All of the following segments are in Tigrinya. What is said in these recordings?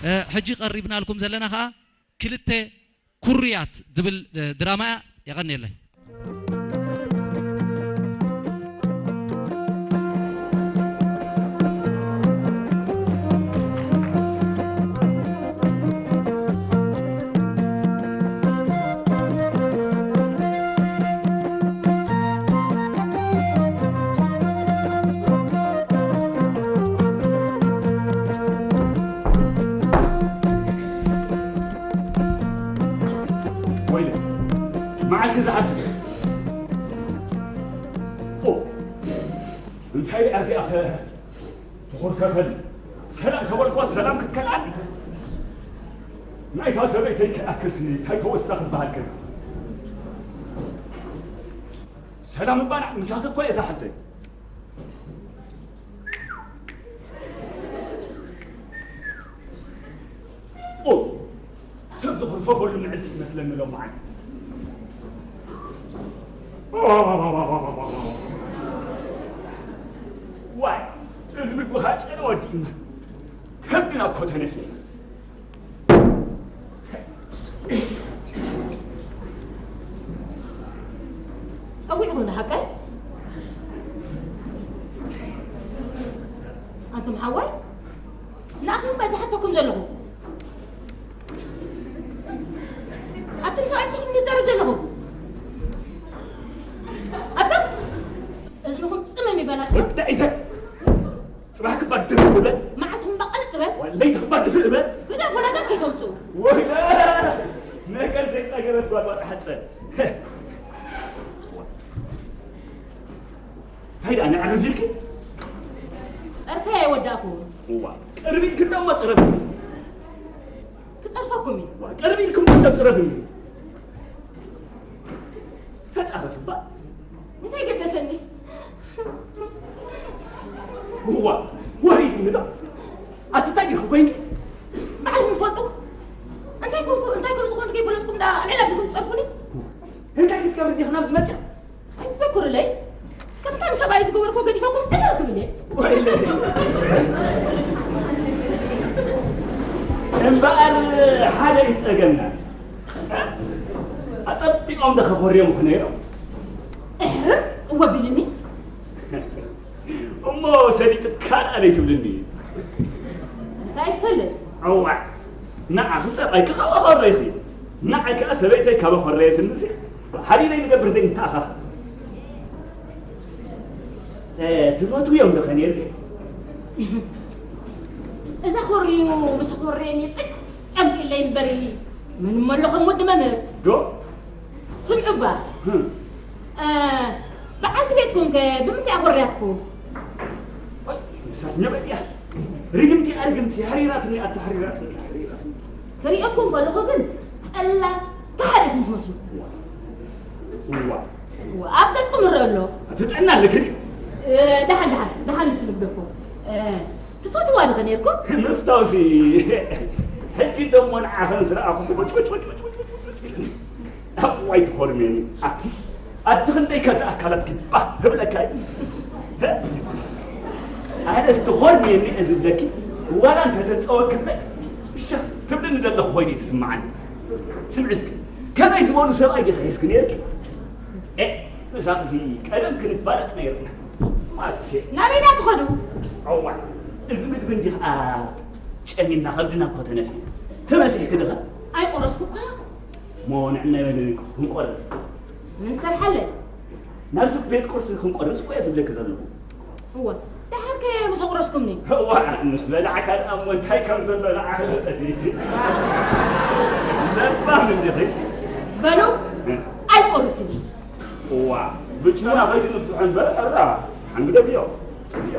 እ፣ ሕጂ ቀሪብናልኩም ዘለና ኸኣ ክልተ ኩሩያት ዝብል፣ እ፣ ድራማ እያ። የቐንየለይ። ወይለ፣ መዓልቲ ዝሓፍት። ኦ፣ እንታይ ደኣ እዚኣ ኸ ትኹርከፈል? ሰላም ተበልኳ፣ ሰላም ክትከልኣል? ናይታ ሰበይተይ ክኣክልሲ እንታይ ተወስታ ክበሃል ገዛ? ሰላም እባ ንዓ ምሳኺ እኮ እየ ዝሓፍተይ። ኦ፣ ሰብ ዝኽርፈፈሉ ምዕልቲ ትመስለኒ ሎም መዓልቲ። ዋይ፣ እዚ ምግቢ ኻጨነ ወዲእና። ከብድና እኮ ተነፊና። ጸዊዕኹም ንሓቀይ? ኣንቱም ሓዋይ፣ ንኣኹም እባ ዝሓተኩም ዘለኹ። ኣቱም ሰብኣይ ንስኹም ዝዛረብ ዘለኹ። ኣቱም እዝንኹም ጽምም ይበላትኩም። ወዲ ዒተ፣ ጽባሕ ክባድር እበል። መዓልቲ እምባ ቀልጥ በል። ወለይቲ ክባድር እበል። ግደፉ፣ ነገር ከይተምጽኡ። ወይ ነገር ዘይጸገበት ጓል ዋጣ ሓጸን። እንታይ ደኣ ነዕርፍ ኢልኪ? ጸርፈይ ኣይወዳእኩ። እዋ፣ ቅርብ ኢልኪ እንዳማ ጸረፍ። ክጸርፈኩም እዩ። እዋ፣ ቅርብ ኢልኩም እንዳ ጸረፍ። ተጻረፍ እባ። እንታይ ገደሰኒ? እዋ፣ ወሪድኒ ዶ? ኣቲ እንታይ ዲኹ ኮይንኪ? ባዕልኹም ትፈልጡ። እንታይ ኮንኩ፣ እንታይ ከም ዝኾንኩ ከይፈለጥኩም ዳ ልዕል ኣቢልኩም ትጸርፉኒ? እንታይ ክትገብሪ ዲኺ ናብዚ መጺኣ? ኣይትዘክሩለይ። ከምታ ንሰብኣይ ዝገበርኩ ገዲፈኩም ዕዳ ክብል እየ። ወይለይ። እምበኣር ሓደ እዩ ጸገምና። ኣጸቢቖም ዶ ከኾርዮምኺ ነይሮም? እሕርር እወ ቢልኒ። እሞ ሰሊጡ ካልኣ ዘይትብልኒ እዩ። እንታይ ሰልጥ? እዋእ፣ ንዓኺ ሰብኣይኪ ካብ ኣኾረይኺ፣ ንዓይ ከኣ ሰበይተይ ካብ ኣኾረየትኒ እዚ ሓቢረይ ንገብር ዘይንተኣኻኸብ። እ፣ ትፈትውዮም ዶ ኸ ነይርኪ? እዛ ኾርዩ ምስ ኾረየኒ ቅጭ ኣምፅእለይ እምበሪ፣ ምን እሞ ኣሎ ከም ወዲ መምህር? ዶ? ስምዑ እባ። ህም። እ፣ በዓልቲ ቤትኩም ከ ብምንታይ እያ ኾርያትኩም? ወይ፣ ንሳስ ነበድ እያ። ርግምቲ እያ፣ ርግምቲ። ሓሪራትኒ፣ ኣታ ሓሪራትኒ፣ ሓሪራትኒ። ክሪኦኩም ከለኹ ግን ጠላም ከሓዲኹም ትመስሉ። እዋ። እዋ። እዋ፣ ኣብ ገጽኩም ይረአ ኣሎ። እቲ ጥዕና ኣለኪ ድዩ? እ፣ ደሓን፣ ደሓን፣ ደሓን ንሱ ንብለኩም። እ፣ ትፈትዋ ዲኺ ነይርኩም? ምፍታውሲ፣ ሕጂ ደሞ ንዓኽን ዝረኣኹ፣ ውጭ፣ ውጭ፣ ውጭ ኢሉኒ። እዋይ ትኾርሜኒ፣ ኣቲ፣ ኣቲ ክንደይ ከዚ ኣካላትኪ ባህ ህብለካ እዩ። ኣነስ ትኾርሜኒ እየ ዝብለኪ፣ ዋላ እንተተጸወክለይ፣ እሻ ትብልኒ ዘለኹ ኮይኑ እዩ ዝስምዓኒ። ስምዒ እስኪ፣ ከመይ ዝበሉ ሰብኣይ ዲኺ ሒዝኪ ነይርኪ? ኤ፣ ንሳኺ ቀደም ክንፋለጥ ነይርና። ኣቴ። ናበይ ኢና ትኸዱ? እዋይ፣ እዚ ምግቢ እንዲኻ ጨኒና ከብድና እኮ ተነፊሑ። ተመሲሕኪ ድኻ? ኣይቆረስኩ እኳ። እሞ ንዕና በሊ ክንቆርስ። ምን ሰርሓለይ? ናብዚ ቤት ቁርሲ ክንቆርስ እኮ እየ ዝብለኪ ዘለኹ። እወ፣ ደሓር ከ ምስ ኣቑረስኩምኒ? እዋ፣ ምስ በላዕካ ደኣ እሞ እንታይ ከም ዘሎ ንዓኺ ተጠፊእኪ። ለባም እንዲኺ። በሉ፣ እ። ኣይቆርስን። እዋ፣ ብጭና ከይትንፍሑ እምበር፣ ሕራ፣ ሓንግደ ብዮ፣ ብዮ።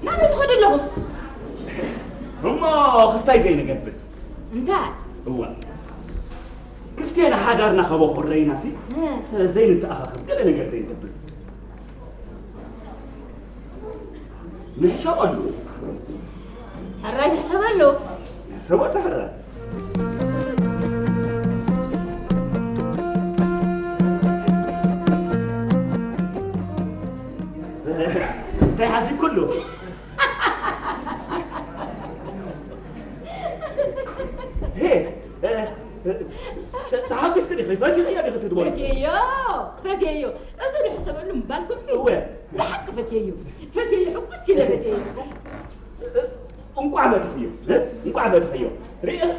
ናበይ ትኸዱ ኣለኹም? እሞ ክስታይ ዘይንገብር። እንታይ? እዋ፣ ክልቴና ሓዳርና ከበኹረይናሲ፣ እ። ዘይንተኣኻኸብ ገለ ነገር ዘይንገብር። ንሕሰበሉ። ሕራይ ንሕሰበሉ። ንሕሰበሉ ሕራይ። እንታይ ሓሲብኩሉ? ተሓጒስኪ ዲኺ? ፈቲኽዮ ዲኺ እቲ ዝበልኩ? ፈትየዮ፣ ፈትየዮ። እዚ ዝሕሰበሉ ምባልኩምሲ እወ። ብሓቂ ፈትየዮ። ፈትየዮ፣ ሕጉስ ኢለ ፈትየዮ። እንቋዕ ፈትኽዮ፣ እንቋዕ ፈትኽዮ። ርእ-፣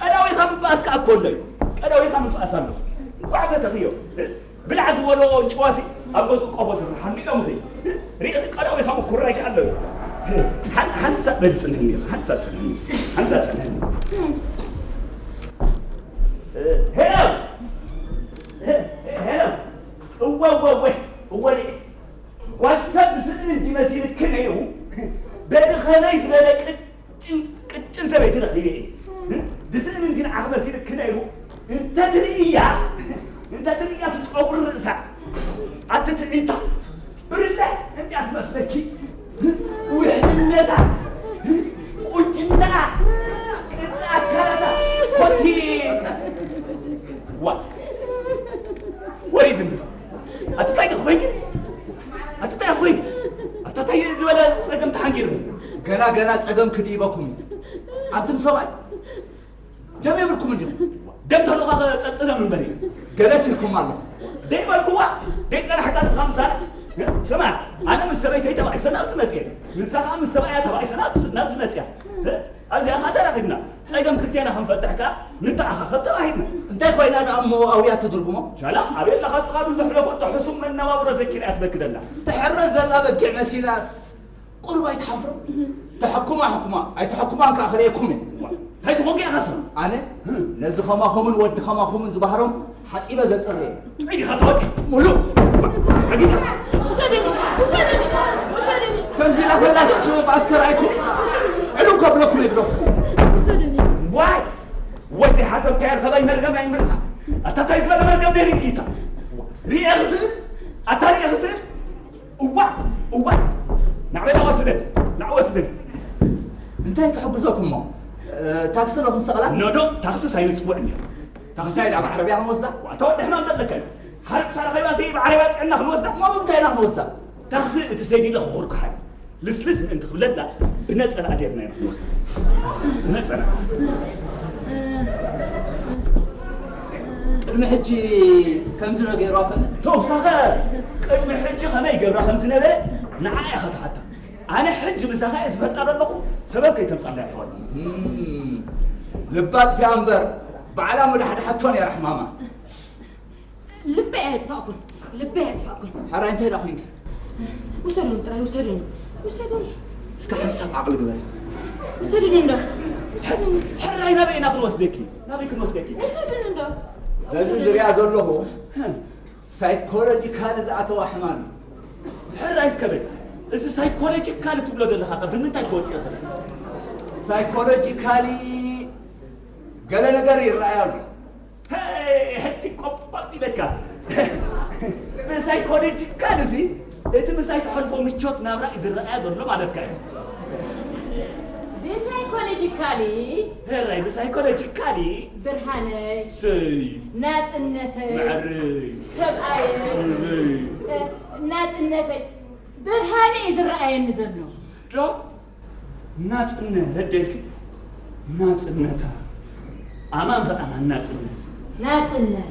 ቀዳዊኻ ምብኣስ ከኣ እኮ ኣሎ እዩ። ቀዳዊኻ ምብኣስ ኣሎ። እንቋዕ ፈትኽዮ። ብላዕ ዝበሎ ጭዋሲ ኣብ ገዝኡ ቆፎ ስርሓሉ ኢሎምኺ። ርኢኺ ቀዳዊኻ ምኩራይ ከኣ ኣሎ እዩ። ሓን-፣ ሓንሳእ በል ጽንሕኒ፣ ሓንሳእ ጽንሕኒ፣ ሓንሳእ ጽንሕኒ። ሄሎ! ሄሎ! እወ፣ እወ፣ እወ፣ እወ፣ ርኤ። ጓል ሰብ ብስእሊ እንዲ መሲልኪ ነይሩ፣ በሊ ኸመይ ዝበለ ቅጭን፣ ቅጭን ሰበይቲ ረኺበ እየ። ብስእሊ እንዲ ንዓኺ መሲልኪ ነይሩ፣ እንተ ትርእያ፣ እንተ ትርእያ እቲ ጨጉሪ ርእሳ፣ ኣቲ ትዕንታ፣ ብርለ እንድያ ትመስለኪ። ውሕልነታ፣ ቁንጅናኣ፣ ቅርጺ ኣካላታ፣ ኮቲ፣ ዋ፣ ወይ ድምር። ኣቲ እንታይ ኮይኑ? ኣቲ እንታይ ኮይኑ? ኣታ እንታይ ዝበለ ጸገም ተሓንጊሩ? ገና፣ ገና ጸገም ክድይበኩም እዩ። ኣንቱም ሰብኣይ፣ ደም የብልኩም እንዲኹም። ደም ተልኡኻ ጸጥቶም እምበር እዩ። ገለ ሲልኩም ኣለኹም። ደይ በልኩዋ፣ ደይ ጸናሕካ ንስኻ ምሳና። ስማ፣ ኣነ ምስ ሰበይተይ ተባኢሰ ናብዚ መጽየ። ንሳ ኸኣ ምስ ሰብኣያ ተባኢሰ ናብዚ፣ ናብዚ መጽያ። ኣብዚኣ ኸኣ ተራኺብና። ጸገም ክልቴና ክንፈትሕ ከኣ ንተኣኻኸብ ተባሂልና። እንታይ ኮይና ደኣ እሞ ኣውያ ትትርጉሞ? ሻላ፣ ኣበይ ኣለኻ ንስኻ? እቲ ዘሕለፎቶ ሕሱም መነባብሮ ዘኪራ እያ ትበኪ ዘላ። ትሕረስ ዘላ በጊዕ መሲላስ ቁሩብ ኣይትሓፍሩ? ተሐኩማ ሕኩማ፣ ኣይተሐኩማን ከኣ ክርእየኩም እየ። እንታይ ዝኾንኩ ኢኻ ስማ? ኣነ ነዚ ኸማኹምን ወዲ ኸማኹምን ዝበሃሮም ሓጺበ ዘጽርየ። እንታይ ኢኻ ትወዲ? ሙሉእ። ሓጊጋ። ውሰደኒ፣ ውሰደኒ፣ ውሰደኒ። ከምዚ ኢላ ከላስ ሽዑ ኣስተርኣይኩም። ዕሉም ከብለኩም እየ ግደፉ። ውሰደኒ። ዋይ! ወይ ዘይሓሰብካዮ ርኸባይ መርገም ኣይምርኣ። ኣታ እንታይ ዝበለ መርገም ነይሩ ኢልኪ እታ? ርኤ ክስእል? ኣታ ርኤ ክስእል? እዋ፣ እዋ። ናዕበይ ናወስደን፣ ናወስደን። እንታይ ክሕግዘኩም እሞ? እ፣ ታክሲ ዶ ክንሰቕላ? ኖ፣ ኖ፣ ታክሲ ሳይንጽውዕ እኒኦ። ታክሲ እንታይ ደኣ ብዓረብያ ክንወስዳ? ዋታ ወዲ ሕማም ዘለካ እዩ። ሓርቕ ተረኺባ ሲ ብዓረብያ ጽዕና ክንወስዳ? እሞ ብምንታይ ኢና ክንወስዳ? ታክሲ እቲ ሰይዲ ኢለ ክኾርኩ ሓይ። ልስልስ ምእንቲ ክብለላ ብነጸላ ኣዴርና ኢና ክንወስዳ። ብነጸላ። ቅድሚ ሕጂ ከምዚ ዶ ገይሩ ኣፈልጥ? ተውሳኸ ቅድሚ ሕጂ ከመይ ገብራ ከም ዝነበረ ንዓ ኢኻ ትሓታ። ኣነ ሕጂ ምሳኻ እየ ዝፈልጣ ዘለኹ፣ ሰበብ ከይተምጻላ እያ ትበል። እም፣ ልባ ኣጥፊኣ እምበር፣ ባዕላ ምዳሕዳሓቶ ነይራ ሕማማ። ልበይ ኣየጥፋእኩን፣ ልበይ ኣየጥፋእኩን። ሕራይ እንታይ ደኣ ኮይንኪ? ውሰዱኒ ጥራይ፣ ውሰዱኒ፣ ውሰዱኒ። እስከ ሓንሳብ ዓቕሊ ግበር። ውሰዱኒ እንዶ፣ ውሰዱኒ። ሕራይ ናበይ ኢና ክንወስደኪ? ናበይ ክንወስደኪ? ውሰዱኒ እንዶ። በዚ ዝሪኣ ዘለኹ ሳይኮሎጂካሊ ዝኣተዋ ሕማም እዩ። ሕራይ እስከ በል፣ እዚ ሳይኮሎጂካሊ ትብሎ ዘለኻ ከ ብምንታይ ክወጽእ ይኽእል? ሳይኮሎጂካሊ ገለ ነገር ይረኣይ ኣሎ። ሄይ፣ ሕጂ ቆጳጥ ኢለካ። ብሳይኮሎጂካሊ እዚ እቲ ምሳይ ትሓልፎ ምቾት ናብራ እዩ ዝረኣያ ዘሎ ማለትካ እዩ። ብሳይኮሎጂካሊ? ሕራይ፣ ብሳይኮሎጂካሊ። ብርሃነይ፣ ስይ፣ ናጽነተይ፣ መዕረይ፣ ሰብኣየይ፣ እርይ፣ እ፣ ናጽነተይ፣ ብርሃነይ እዩ ዝረኣየኒ ዘሎ። ዶ ናጽነት ረደልኪ? ናጽነታ ኣማን ብኣማን ናጽነት። ናጽነት፣